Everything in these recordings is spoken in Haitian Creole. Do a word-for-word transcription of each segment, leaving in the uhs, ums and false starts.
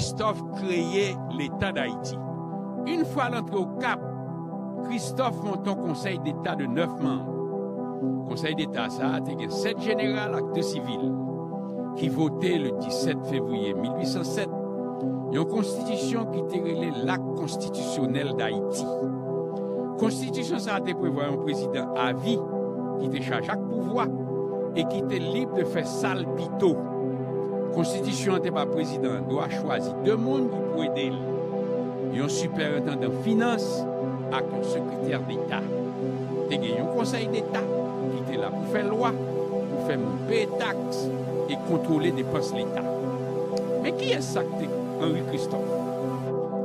Christophe kreye Leta Dayiti. Yon fwa l antre Okap, Christophe monte yon Konsèy Deta de nèf manm. Konsèy Deta sa a te gen sèt jeneral ak de sivil ki vote le disèt fevriye mil uit san sèt yon konstitisyon ki te rele Lak Konstitisyonèl Dayiti. Konstitisyon sa a te prevwa yon prezidan avi ki te chaje ak pouvwa e ki te lib de fè sa l pito. Konstitisyon an te ba prezidan an dwa chwazi de moun ki pou ede l, yon sipèentandan finans ak yon sekretè deta. Te gen yon Konsèy Deta ki te la pou fè lwa, pou fè moun peye taks e kontwole depans Leta. Men kiyès sa k te Henri Christophe?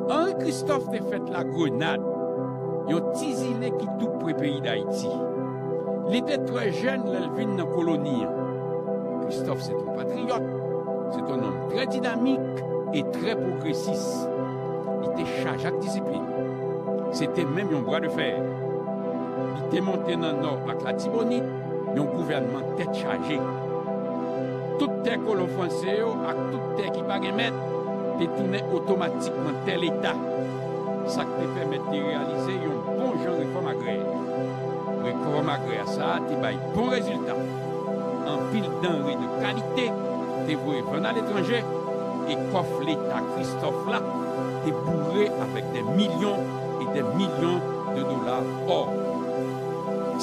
Henri Christophe te fèt Lagrenad, yon ti zile ki tou pre peyi Dayiti. Li te trè jèn lè l vin nan koloni an. Christophe se t yon patriyòt, se t yon nonm trè dinamik e trè pwogresis. Li te chaje ak disiplin. Se te menm yon bra de fè. Li te monte nan Nò ak Latibonit, yon gouvènman tèt chaje. Tout tè kolon franse yo ak tout tè ki pa gen mèt te tounen otomatikman tè Leta, sa k te pèmèt li reyalize yon bon jan refòm agrè. Refòm agrè sa a te bay bon rezilta. Anpil danre de kalite te voye vann aletranje e kòf Leta Christophe la te boure avèk dè milyon e dè milyon de dola ò.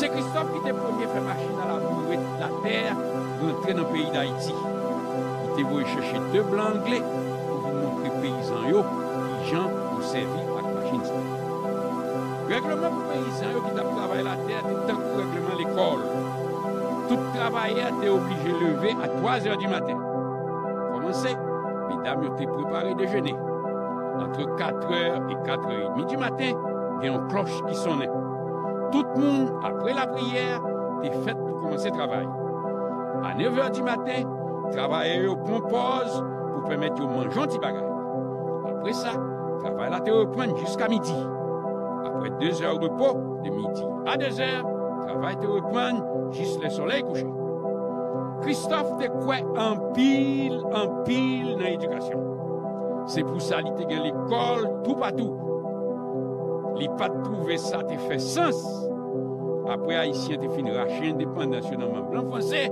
Se Christophe ki te premye fè machin a laboure latè rantre nan peyi Dayiti. Li te voye chèche de blan angle pou vin montre peyizan yo kijan pou sèvi ak machin sa. Règleman pou peyizan yo ki t ap travay latè te tankou règleman lekòl. Tout travayè te oblije leve a twa zè di maten. Kòmanse, medam yo te prepare dejene. Antre katrè e katrè edmi di maten, gen yon klòch ki sonnen. Tout moun, apre lapriyè, te fèt pou kòmanse travay. A nèv è di maten, travayè yo pran pòz pou pèmèt yo manje yon ti bagay. Apre sa, travay la te reprann jiska midi. Apre de zè repo, de midi a de zè, travay te reprann jis lè solèy kouche. Christophe te kwè anpil, anpil nan edikasyon. Se pou sa li te gen lekòl toupatou. Li pa t twouve sa te fè sans. Apre Ayisyen te fin rache endepandans yo nan men blan franse,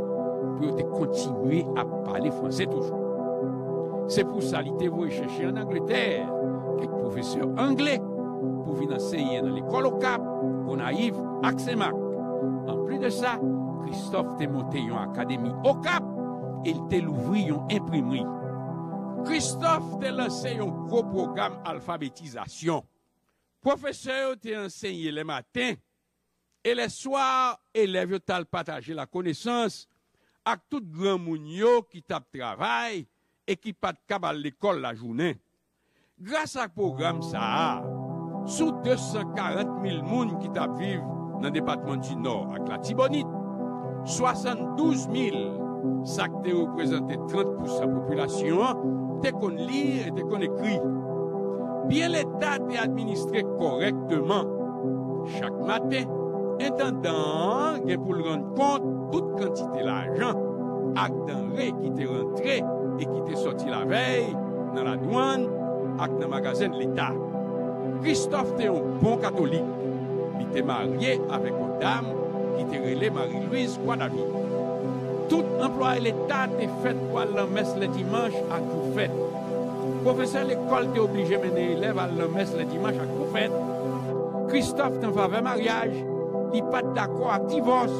pou yo te kontinye ap pale franse toujou. Se pou sa li te voye chèche ann Angletè kèk pwofesè angle pou vin anseye nan lekòl Okap, Gonayiv ak Senmak. Anplis de sa, Christophe te monte yon akademi Okap e l te louvri yon enprimri. Christophe te lanse yon gwo pwogram alfabetizasyon. Pwofesè yo te anseye lè maten, e lè swa, elèv yo t al pataje lakonesans ak tout granmoun yo ki t ap travay e ki pa t kab al lekòl lajounen. Gras ak pwogram sa a, sou de san karant mil moun ki t ap viv nan depatman di Nò ak Latibonit, swasanndouz mil, sa k te reprezante trant pousan popilasyon an, te konn li e te konn ekri. Byen Leta te administre kòrèkteman. Chak maten, entandan an gen pou l rann kont tout kantite lajan ak danre ki te rantre e ki te sòti lavèy nan ladwann ak nan magazen Leta. Christophe te yon bon katolik. Li te marye avèk yon dam ki te rele Marie-Louise Croix-David. Tout anplwaye Leta te fèt pou al lanmès lè dimanch ak jou fèt. Pwofesè lekòl te oblije mennen elèv al lanmès lè dimanch ak jou fèt. Christophe t an favè maryaj, li pa t dakò ak divòs.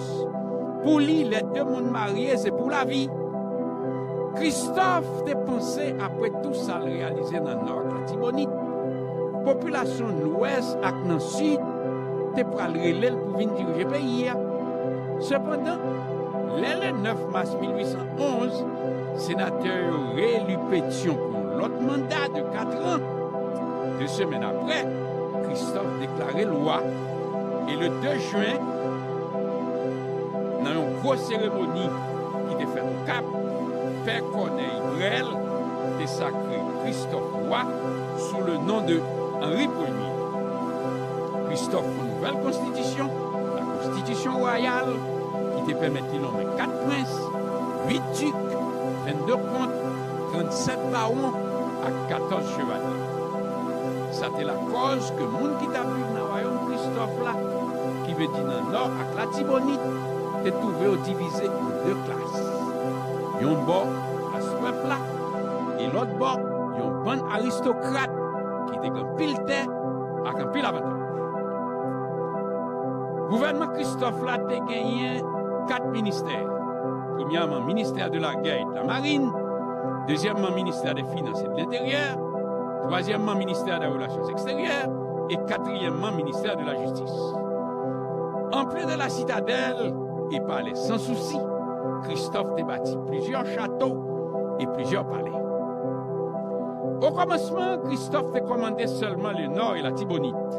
Pou li, lè de moun marye, se pou lavi. Christophe te panse, apre tou sa l reyalize nan Nò ak Latibonit, popilasyon Lwès ak nan Sid te pral rele l pou vin dirije peyi a. Sepandan, lè le nèf mas mil uit san onz, senatè yo reeli Pétion pou yon lòt manda de kat an, de semèn apre, Christophe deklare l wa, e le de jen, nan yon gwo seremoni ki te fèt Okap, pè Corneille Brel te sakre Christophe wa sou le non de Henri Premye. Christophe fè yon nouvèl konstitisyon, la Constitution Royale, ki te pèmèt li nonmen kat prens, uit dik, vennde kont, trannsèt bawon, ak katòz chevalye. Sa te lakòz ke moun ki t ap viv nan wayòm Kristòf la, ki vle di nan Nò ak Latibonit, te twouve yo divize an de klas. Yon bò, klas pèp la, e lòt bò, yon bann aristokrat ki te gen anpil tè ak anpil avantaj. Gouvènman Kristòf la te genyen kat ministè. Premyèman, ministè de la guerre et de la marine. Dezyèmman, ministè de finans et de l'intérieur. Twazyèmman, ministè de relasyon eksteryè. E katriyèmman, ministè de la jistis. Anplis de la sitadèl e palè Sans Souci, Kristòf te bati plizyè chato e plizyè palè. O kòmansman, Kristòf te kòmande sèlman le Nò e Latibonit.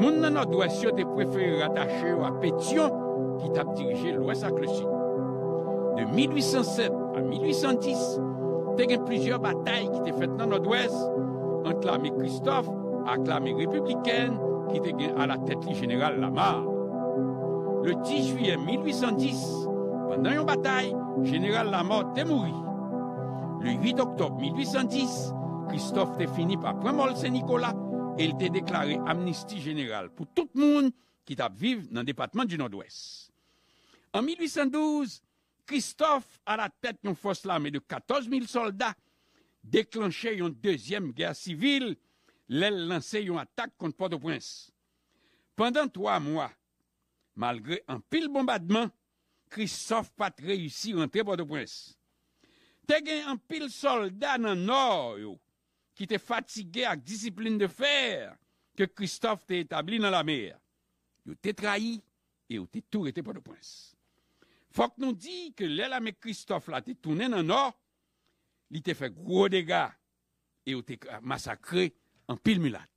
Moun nan Nòdwès yo te prefere ratache yo a Petyon, ki t ap dirije Lwès ak Lesid. De mil uit san sèt a mil uit san dis, te gen plizyè batay ki te fèt nan Nòdwès ant lame Kristòf ak lame repiblikèn ki te gen alatèt li Jeneral Lamar. Le dis jiyè mil uit san dis, pandan yon batay, Jeneral Lamar te mouri. Le uit oktòb mil uit san dis, Kristòf te fini pa pran mò l Sen Nikola e l te deklare amnisti jeneral pou tout moun ki t ap viv nan depatman di Nòdwès. An mil uit san douz, Kristòf, alatèt yon fòs lame de katòz mil sòlda, deklanche yon dezyèm gè sivil lè l lanse yon atak kont Pòtoprens. Pandan twa mwa, malgre anpil bonbadman, Kristòf pa t reyisi rantre Pòtoprens. Te gen anpil sòlda nan Nò yo ki te fatige ak disiplin de fè ke Kristòf te etabli nan lame a. Yo te trayi e yo te tou rete Pòtoprens. Fòk nou di ke lè lame Kristòf la te tounen nan Nò, li te fè gwo dega e yo te ka-, masakre anpil milat.